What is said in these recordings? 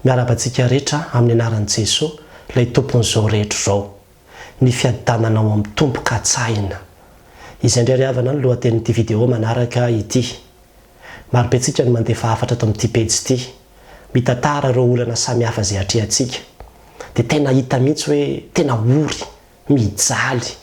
Miarahaba antsika rehetra amin'ny anaran'i Jesoa, ilay Tompon'izao rehetra izao. Ny fiadanana ao amin'ny Tompo katsahina. Izay indray ry havana no lohatenin'ity vidéo manaraka ity. Marobe antsika no mandefa hafatra ato amin'ity pejy ity, mitantara ireo olana samihafa izay atrehantsika. Dia tena hita mihitsy hoe tena ory mijaly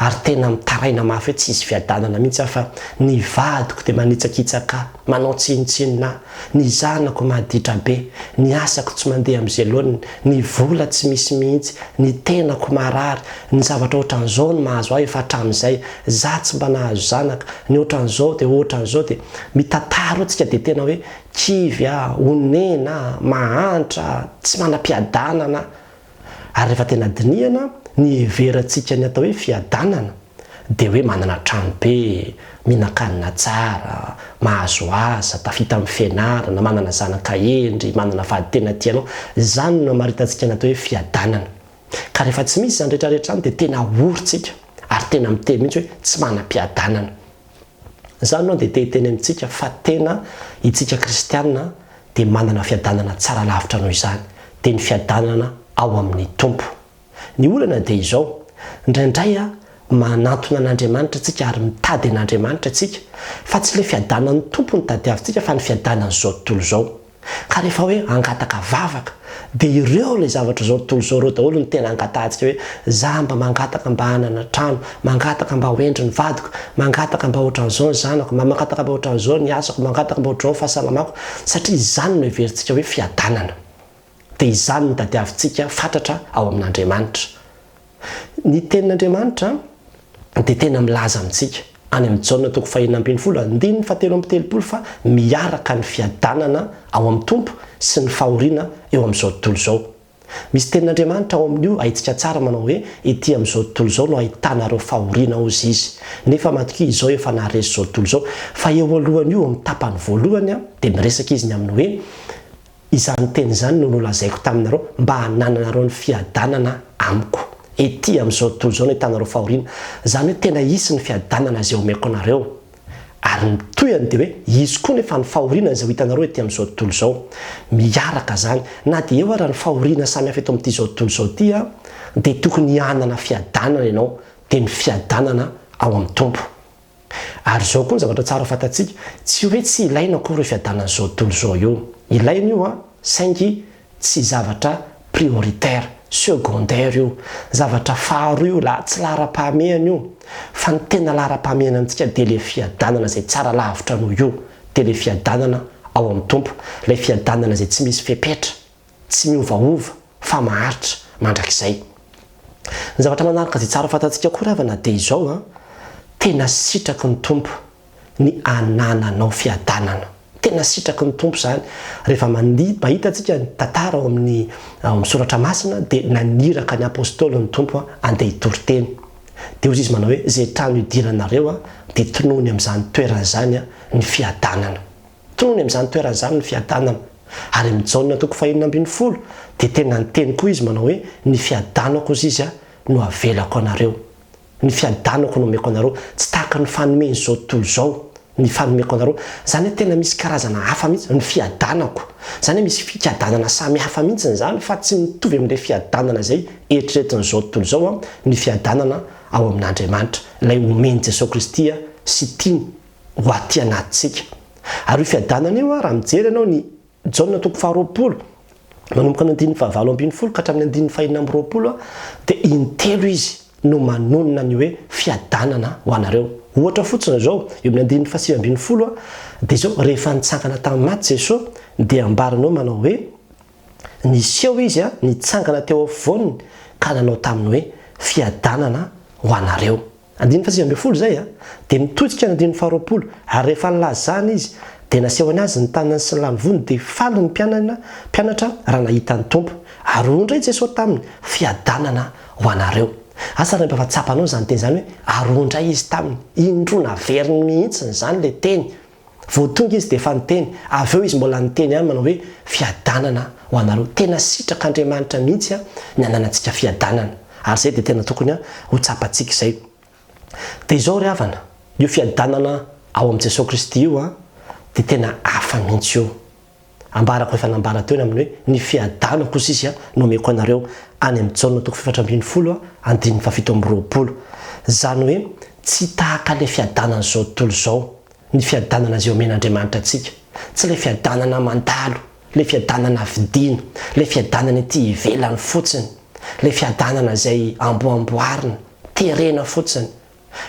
ary tena mitaraina mafy hoe tsisy fiadanana mihitsy aho fa ny vadiko dia manitsakitsaka ahy, manao tsinontsinona ahy, ny zanako maditra be, ny asako tsy mandeha amin'izay laoniny, ny vola tsy misy mihitsy, ny tenako marary, ny zavatra ohatran'izao no mahazo ahy efa hatramin'izay, za tsy mba nahazo zanaka, ny ohatran'izao dia ohatran'izao dia mitantara eo tsika dia tena hoe kivy aho, onena aho, mahantra aho, tsy manam-piadanana aho. Ary rehefa tena dinihana, ny hiheverantsika ny atao hoe fiadanana dia hoe manana trano be, mihinan-kanina tsara, mahazo asa, tafita amin'ny fianarana, manana zanaka hendry, manana vady tena tia anao. Izany no hamaritantsika ny atao hoe fiadanana. Ka rehefa tsy misy izany rehetra rehetra izany dia tena ory tsika ary tena miteny mihitsy hoe tsy manam-piadanana. Izany no dia te hiteny amintsika fa tena itsika kristiana dia manana fiadanana tsara lavitra noho izany, dia ny fiadanana ao amin'ny Tompo. Ny olana dia izao, indraindray manantona an'Andriamanitra tsika ary mitady an'Andriamanitra tsika, fa tsy ilay fiadanan'ny Tompo no tadiavintsika fa ny fiadanan'izao tontolo izao. Ka rehefa hoe hangataka vavaka dia ireo ilay zavatra izao tontolo izao ireo daholo no tena angatahantsika hoe za mba mangataka mba hanana trano, mangataka mba ho hendry ny vadiko, mangataka mba ohatran'izao ny zanako, mba mangataka mba ohatran'izao ny asako, mangataka mba ohatr'izao ny fahasalamako, satria izany no heverintsika hoe fiadanana. Dia izany no tadiavintsika fatratra ao amin'Andriamanitra. Ny Tenin'Andriamanitra dia tena milaza amintsika, any amin'ny Jaona toko fahenina ambin'ny folo, andininy fahatelo amby telopolo fa miaraka ny fiadanana ao amin'ny Tompo sy ny fahoriana eo amin'izao tontolo izao. Misy Tenin'Andriamanitra ao amin'io haintsika tsara manao hoe, Ety amin'izao tontolo izao no ahitanareo fahoriana hozy Izy. Nefa matokia izao efa naharesy izao tontolo izao. Fa eo alohan'io, amin'ny tapany voalohany, dia miresaka Izy ny amin'ny hoe, Izany teny izany no nolazaiko taminareo mba hanananareo ny fiadanana amiko. Ety amin'izao tontolo izao no ahitanareo fahoriana. Izany hoe tena hisy ny fiadanana izay omeko anareo. Ary ny tohiny dia hoe hisy koa nefa ny fahoriana izay ho hitanareo ety amin'izao tontolo izao. Miaraka izany. Na dia eo ara ny fahoriana samihafa eto amin'ity izao tontolo izao ity dia tokony hanana fiadanana ianao, dia ny fiadanana ao amin'ny Tompo. Ary izao koa ny zavatra tsara fantatsika, tsy hoe tsy ilaina akory io fiadanan'izao tontolo izao io. Ilaina io an, saingy tsy zavatra prioritaire, secondaire io. Zavatra faharoa io, la, tsy laharam-pahamehana io. Fa ny tena laharam-pahamehana amintsika dia ilay fiadanana izay tsara lavitra noho io, dia ilay fiadanana ao amin'ny Tompo, ilay fiadanana izay tsy misy fepetra. tsy miovaova fa maharitra mandrakizay. Ny zavatra manaraka izay tsara fantatsika koa ry havana dia izao an, tena sitraky ny Tompo ny anananao fiadanana. Tena sitraky ny Tompo izany. Rehefa mahita antsika ny tantara ao amin'ny ao amin'ny soratra masina dia naniraka ny apostoly ny Tompo andeha hitory teny. Dia hoy izy manao hoe izay trano idiranareo an, dia tonony amin'izany toerana izany ny fiadanana. Tony amin'izany toerana izany ny fiadanana. Ary amin'ny Jaona toko fahenina ambin'ny folo dia tena niteny koa izy manao hoe, ny fiadanako hozy izy no avelako anareo. Ny fiadanako no omeko anareo. Tsy tahaka ny fanomen'izao tontolo izao ny fanomeko anareo. Izany hoe tena misy karazana hafa mihitsy ny fiadanako. Izany hoe misy fiadanana samy hafa mihitsy izany fa tsy mitovy amin'ilay fiadanana izay eritreretin'izao tontolo izao ny fiadanana ao amin'Andriamanitra. Ilay omen'i Jesoa Kristy sy tiany ho aty anatintsika. Ary io fiadanana io, raha mijery ianao ny Jaona toko faharoapolo, manomboka ny andininy fahavalo ambin'ny folo ka hatramin'ny andininy fahenina amby roapolo, dia intelo izy no manonona ny hoe fiadanana ho anareo. Ohatra fotsiny izao, eo amin'ny andininy fahasivy ambin'ny folo, dia izao, rehefa nitsangana tamin'ny maty Jesoa, dia ambarany eo manao hoe, Niseho izy, nitsangana teo afovoaniny, ka nanao taminy hoe, Fiadanana ho anareo. Andininy faha-19 izay a! Dia mitodika ny andininy faha-20, Ary rehefa nilazana izy, dia nasehony azy ny tanany sy ny lanivoany, dia faly ny mpianany, mpianatra, raha nahita ny Tompo. Ary hoy indray Jesoa taminy, Fiadanana ho anareo. Asa raha mba efa tsapanao izany teny izany hoe, ary hoy indray Izy taminy. Indroa naveriny mihitsy izany ilay teny. Vao tonga Izy dia efa niteny, avy eo Izy mbola niteny ihany manao hoe, Fiadanana ho anareo. Tena sitrak'Andriamanitra mihitsy ny hananantsika fiadanana. Ary izay dia tena tokony ho tsapantsika izay. Dia izao ry havana, io fiadanana ao amin'i Jesoa Kristy io dia tena hafa mihitsy io. Ambarako efa nambara teo ny amin'ny hoe ny fiadanako hoy izy no omeko anareo any amin'ny Jaona toko faha-14 andininy faha-27. Izany hoe tsy tahaka ilay fiadanan'izao tontolo izao ny fiadanana izay omen'Andriamanitra antsika. Tsy ilay fiadanana mandalo, ilay fiadanana vidiana, ilay fiadanana ety ivelany fotsiny, ilay fiadanana izay amboamboarina, terena fotsiny.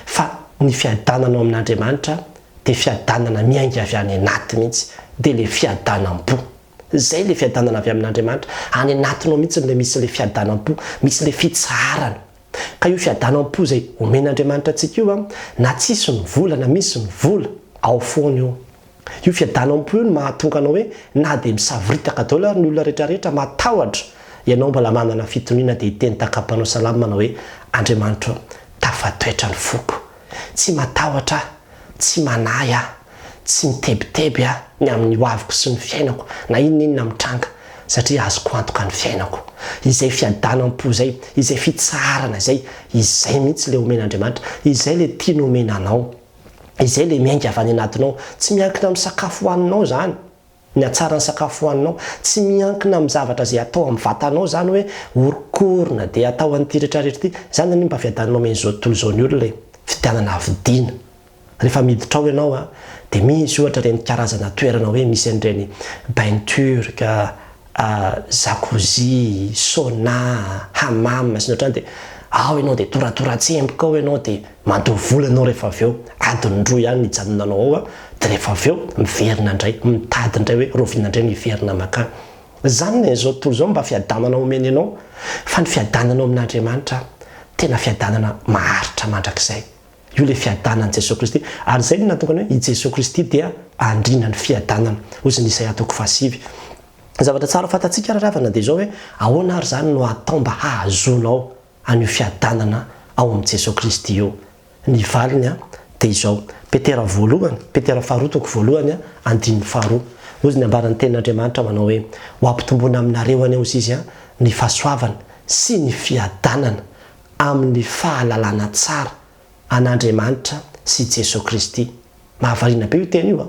Fa ny fiadanana ao amin'Andriamanitra dia fiadanana miainga avy any anaty mihitsy, dia ilay fiadanam-po. Izay ilay fiadanana avy amin'Andriamanitra, any anatinao mihitsy ilay misy ilay fiadanam-po, misy ilay fitsaharana. Ka io fiadanam-po izay omen'Andriamanitra antsika io an, na tsisy ny vola na misy ny vola, ao foana io. Io fiadanam-po io no mahatonga anao hoe na dia misavoritaka daholo ary ny olona rehetrarehetra matahotra, ianao mbola manana fitoniana dia hiteny tahaka mpanao salamo manao hoe, Andriamanitro ô, tafatoetra ny foko. Tsy matahotra aho, tsy manahy aho, tsy mitebiteby aho ny amin'ny hoaviko sy ny fiainako na inona inona mitranga satria azoko antoka ny fiainako. Izay fiadanam-po izay, izay fitsaharana izay, izay mihitsy ilay omen'Andriamanitra, izay ilay tiany omena anao. Izay ilay miainga avy any anatinao. Tsy miankina amin'ny sakafo hohaninao izany, ny hatsaran'ny sakafo hohaninao. Tsy miankina amin'ny zavatra izay atao amin'ny vatanao izany hoe orokorona dia atao an'ity rehetrarehetra ity. Izany anie mba fiadanana omen'izao tontolo izao ny olona e. Fidianana vidiana. Rehefa miditra ao ianao an, dia misy ohatra ireny karazana toerana hoe misy an'ireny bain turc, jacuzzi, sauna, hammam sy ny ohatr'izany dia ao ianao dia toratoratsemboka ao ianao dia mandoa vola ianao rehefa avy eo, adiny roa ihany ny hijanonanao ao an, dia rehefa avy eo miverina indray, mitady indray hoe rahoviana indray no hiverina mankany. Izany ny an'izao tontolo izao mba fiadanana omeny anao, fa ny fiadanana ao amin'Andriamanitra tena fiadanana maharitra mandrakizay. Io ilay fiadanan'i Jesoa Kristy. Ary izay no nahatonga ny hoe i Jesoa Kristy dia andriana ny fiadanana. Hozy ny Isaia toko fahasivy. Ny zavatra tsara ho fantatsika ry havana dia izao hoe ahoana ary izany no atao mba hahazoanao an'io fiadanana ao amin'i Jesoa Kristy io? Ny valiny dia izao, Petera voalohany, Petera faharoa toko voalohany andininy faharoa. Hozy ny ambaran'ny tenin'Andriamanitra manao hoe, Ho ampitomboina aminareo anie hozy izy ny fahasoavana sy ny fiadanana amin'ny fahalalana tsara an'Andriamanitra sy Jesoa Kristy. Mahavariana be io teny io an!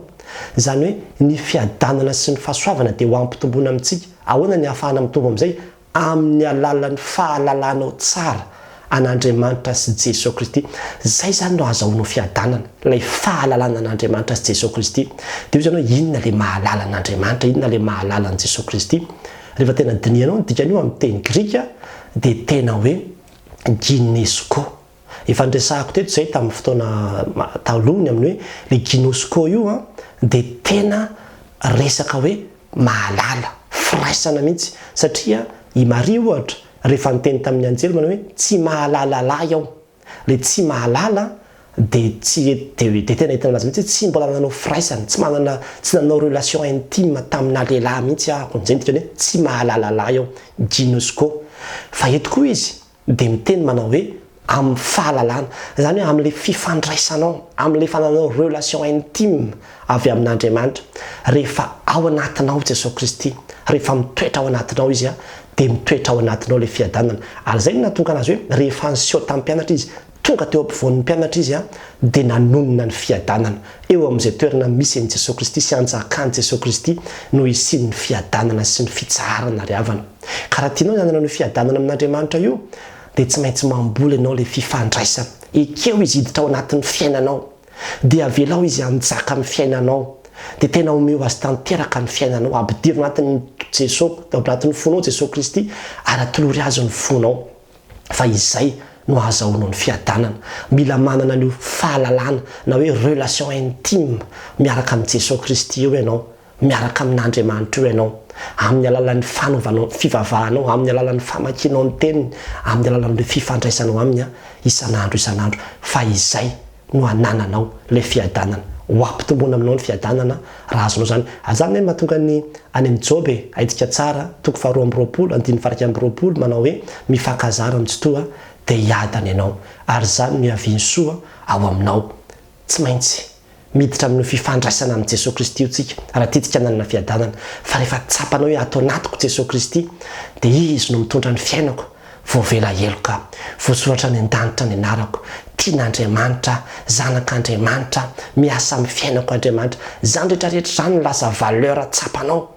Izany hoe ny fiadanana sy ny fahasoavana dia ho ampitomboina amintsika. Ahoana ny ahafahana mitombo amin'izay? Amin'ny alalan'ny fahalalanao tsara an'Andriamanitra sy Jesoa Kristy. Izay izany no ahazahoanao fiadanana, ilay fahalalana an'Andriamanitra sy Jesoa Kristy. Dia hoy izany hoe inona ilay mahalala an'Andriamanitra, inona ilay mahalala an'i Jesoa Kristy? Rehefa tena dinihanao ny dikan'io amin'ny teny grika dia tena hoe ginesko. Efa niresahako teto izay tamin'ny fotoana taloha ny amin'ny hoe ilay ginosko io an dia tena resaka hoe mahalala, firaisana mihitsy satria i Maria ohatra rehefa niteny tamin'ny anjely manao hoe tsy mahalala lahy aho. Ilay tsy mahalala dia tsy dia dia tena entina milaza mihitsy hoe tsy mbola nanao firaisana, tsy manana tsy nanao relation intime tamina lehilahy mihitsy aho, izay no dikany hoe tsy mahalala lahy aho, ginosko. Fa eto koa izy dia miteny manao hoe amin'ny fahalalana, izany hoe amin'ilay fifandraisanao, amin'ilay fanananao relation intime avy amin'Andriamanitra. Rehefa ao anatinao Jesoa Kristy, rehefa mitoetra ao anatinao Izy dia mitoetra ao anatinao ilay fiadanana. Ary izay no nahatonga anazy hoe rehefa niseho tamin'ny mpianatra Izy, tonga teo ampovoan'ny mpianatra Izy dia nanonona ny fiadanana. Eo amin'izay toerana misy an'i Jesoa Kristy sy anjakan'i Jesoa Kristy no hisian'ny fiadanana sy ny fitsaharana ry havana. Ka raha tianao ny hanana an'io fiadanana amin'Andriamanitra io dia tsy maintsy mamboly ianao ilay fifandraisana. Ekeo Izy hiditra ao anatin'ny fiainanao. Dia avelao izy hanjaka amin'ny fiainanao. Dia tena omeo azy tanteraka ny fiainanao. Ampidiro anatin'i Jeso, ao anatin'ny fonao Jeso Kristy ary atolory azy ny fonao. Fa izay no ahazahoanao ny fiadanana. Mila manana an'io fahalalana na hoe relation intime miaraka amin'i Jeso Kristy io ianao. Miaraka amin'Andriamanitra io ianao, amin'ny alalan'ny fanaovanao fivavahanao, amin'ny alalan'ny famakianao ny Teniny, amin'ny alalan'ilay fifandraisanao Aminy isan'andro isan'andro, fa izay no hanananao ilay fiadanana. Ho ampitomboina aminao ny fiadanana raha azonao izany. Ary izany anie no mahatonga ny any amin'i Joba e, haintsika tsara, toko faharoa ambiroapolo, andininy faha-iraika ambiroapolo, manao hoe, Mifankazara amin'ny Tsitoha, dia hiadana ianao. Ary izany no hiavian'ny soa ao aminao. Tsy maintsy miditra amin'io fifandraisana amin'i Jesoa Kristy io tsika raha tiantsika hanana fiadanana. Fa rehefa tsapanao hoe ato anatiko Jesoa Kristy dia Izy no mitondra ny fiainako, voavela heloka aho, voasoratra any an-danitra ny anarako, tian'Andriamanitra aho, zanak'Andriamanitra aho, miasa amin'ny fiainako Andriamanitra. Izany rehetra rehetra izany no lasa valeur tsapanao.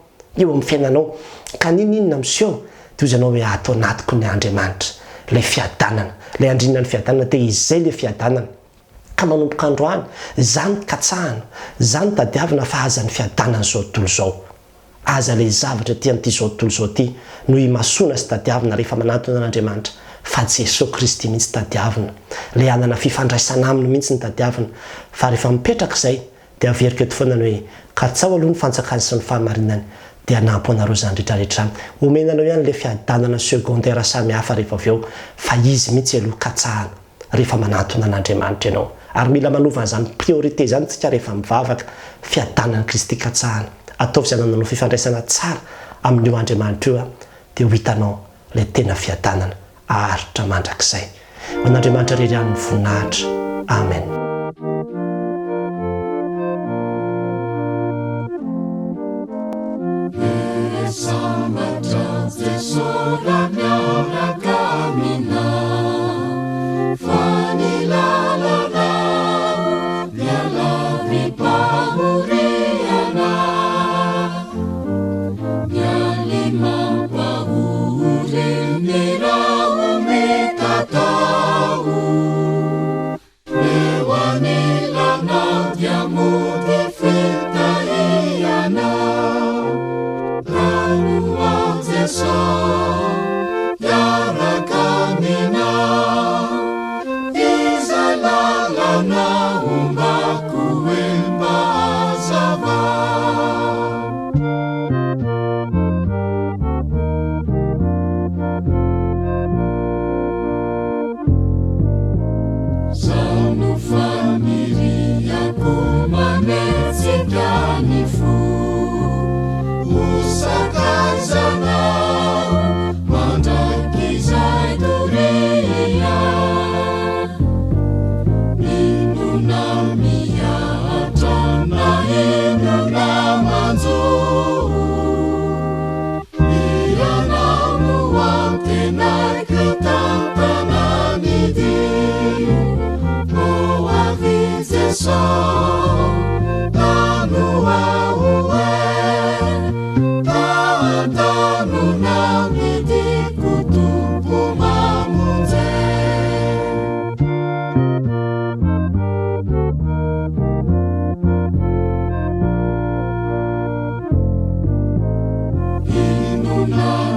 eo amin'ny fiainanao. Ka n'inon'inona miseho dia hoy ianao hoe ato anatiko ny Andriamanitra, ilay fiadanana, ilay andrinan'ny fiadanana dia izay ilay fiadanana. Ka manomboka androany, izany katsahana, izany tadiavina fa aza ny fiadanan'izao tontolo izao. Aza ilay zavatra ety amin'ity izao tontolo izao ity no imasoana sy tadiavina rehefa manantona an'Andriamanitra fa Jesoa Kristy mihitsy tadiavina. Ilay hanana fifandraisana Aminy mihitsy no tadiavina. Fa rehefa mipetraka izay dia averiko eto foana ny hoe katsaho aloha ny fanjakany sy ny fahamarinany dia hanampy anareo izany rehetra rehetra izany. Omena anao ihany ilay fiadanana secondaire samihafa rehefa avy eo fa Izy mihitsy aloha katsahana. rehefa manantona an'Andriamanitra ianao. Ary mila manova an'izany priorité izany tsika rehefa mivavaka, fiadanan'i Kristy katsahana. Ataovy izay hanananao fifandraisana tsara amin'io Andriamanitra io dia ho hitanao ilay tena fiadanana haharitra mandrakizay. Ho an'Andriamanitra irery ihany ny voninahitra. Amen. Sambatra Jeso raha miaraka aminao, fa ny lalanao dia lavi-pahoriana. Ny alimam-pahory ny raho-mitatao. Eo anilanao dia mody fitahiana. Rano aho Jeso hiaraka aminao. Izay lalana ombako hoe mba hazavao. Zao no faniriako manetsika ny fo Ho sakaizanao mandrakizay doria Inona mihatra na inona manjo Ianao no antenaiko tantana ny dia Ho avy Jeso Tano aho e Tantano na ny diako Tompo mamonje. Inona.